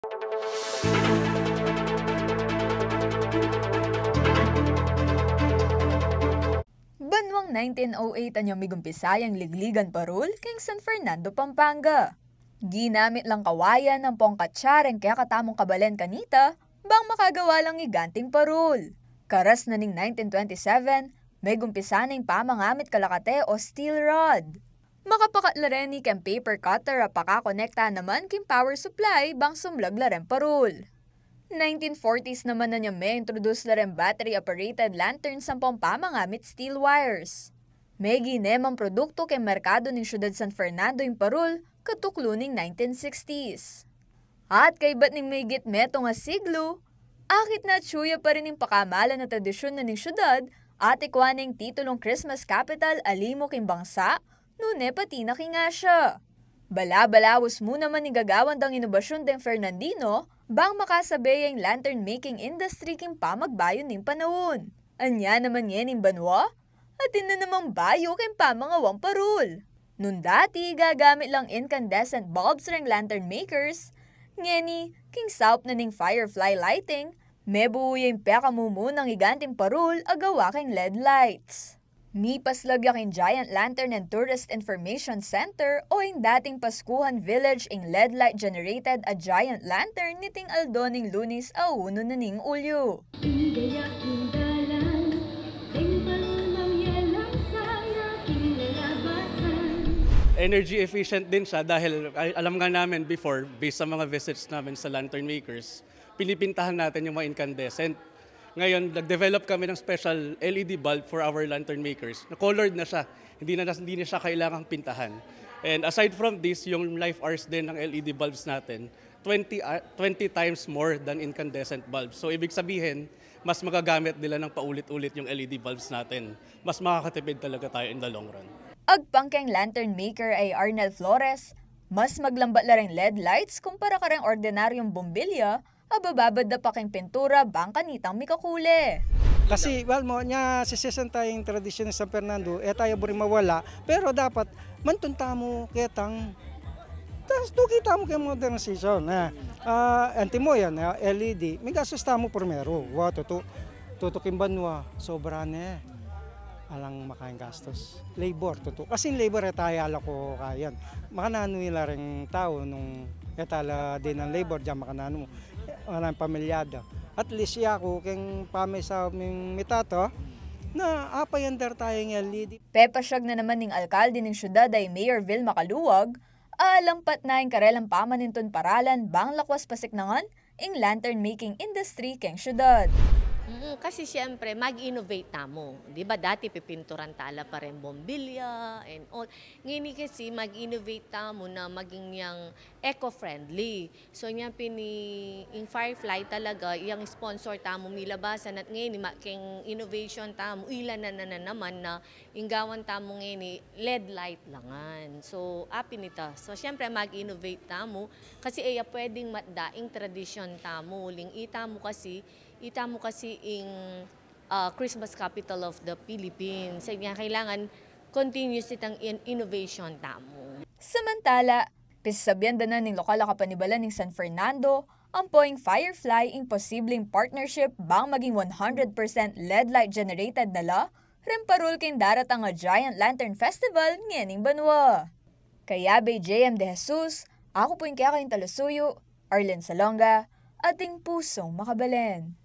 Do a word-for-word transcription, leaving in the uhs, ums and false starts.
Banuang nineteen oh eight anyang migumpisa yang ligligan parul king San Fernando, Pampanga. Ginamit lang kawayan ampong katsa reng kekatamung kabalen kanita bang makagawa lang iganting parul. Karas na ning nineteen twenty-seven, megumpisa na ing pamangamit kalakate o steel rod. Makapakat la reni keng paper cutter a pakakonekta naman king power supply bang sumlag la reng parul. Nineteen forties naman anyang me-introduce la reng battery-operated lantern ampong pamangamit steel wires. Megine mang produktu keng merkadu ning syudad San Fernando ing parul katuklu ning nineteen sixties. At kaybat ning migit metung a siglu, akit na atsu ya pa rin ing pakamalan a tradisyun na ning syudad, atikwa neng titulung Christmas capital a limu king bangsa, nune pati na king Asya. Bala-balaus mu naman ing gagawan dang inobasyun deng Fernandino bang makasabe ya ing lantern making industry king pamagbayu ning panaun. Anya naman ngening banua, atin na namang bayu keng pamangawang parul. Nung dati, gagamit lang incandescent bulbs reng lantern makers, ngeni, king saup na ning firefly lighting, mebuu ya ing pekamumunang iganting parul a gawa keng L E D lights. Mipaslag ya king Giant Lantern and Tourist Information Center o ing dating Paskuhan Village ing L E D light generated a giant lantern niting aldo ning Lunis a unu na ning Ulyu. Ing gayak ing dalan, deng panunam ya lang sana king lalabasan. Energy efficient din siya dahil ay, alam nga namin before, based sa mga visits namin sa lantern makers, pinipintahan natin yung mga incandescent. Ngayon, nag-develop kami ng special L E D bulb for our lantern makers. Na colored na siya. Hindi na, hindi na siya kailangang pintahan. And aside from this, yung life hours din ng L E D bulbs natin, twenty, ah, twenty times more than incandescent bulbs. So, ibig sabihin, mas magagamit nila ng paulit-ulit yung L E D bulbs natin. Mas makakatipid talaga tayo in the long run. Agpang keng lantern maker a i Arnel Flores, mas maglambat la reng L E D lights kumpara kareng ordinaryong bombilya a bababad da pa keng pintura bang kanitang mikakule. Kasi, well, mo, nya, sisisan tayong tradisyon ng San Fernando, e tayo buri mawala, pero dapat mantun tamu ketang, tas tuki tamu keng modernization, e. Ah, antimo yan, e, L E D, migastos tamu primero, wa, tutu, tutu king banua, sobra ne. Alang makaing gastos. Labor, tutu. Kasi ing labor, e taya la ko kayan. Makananu ila ring tau nung e tala dinan labor, dinan makananu. Alang pamilyada. At least, yaku, keng pamisa ming mitata, na apayandar taya ing L E D. Pepasyag na naman ning alkalde ning syudad a i Mayor Vilma Caluag, alampat na ing karelang pamanintun paralan bang lakwas pasiknangan ing lantern making industry keng syudad. Mm, kasi siyempre, mag-innovate tamu. Di ba, dati pipinturan tala pa rin bombilya and all. Ngeni kasi, mag-innovate tamu na maging yang eco-friendly. So, nya pin ing Firefly talaga, yang sponsor tamu milabasan at ngeni, ma-, keng innovation tamu, ila na, na, na naman na ing gawan tamu ngeni, L E D light la ngan. So, apin ita. So, siyempre, mag-innovate tamu kasi e ya pwedeng matda ing tradisyon tamu. Uling itamu kasi, itamu kasi ing, ah, Christmas capital of the Philippines. Kaya kailangan continuous itang in-, innovation tamu. Samantala, pisasabian da na ning lokal a kapanibalan ning San Fernando, ampo ing Firefly ing posibleng partnership bang maging one hundred percent L E D light generated na la, reng parul king daratang a Giant Lantern Festival ngening banua. Kaya, Bay J M De Jesus, aku pu ing kekayu a talusuyu, Arlene Salonga, ating pusung makabalen.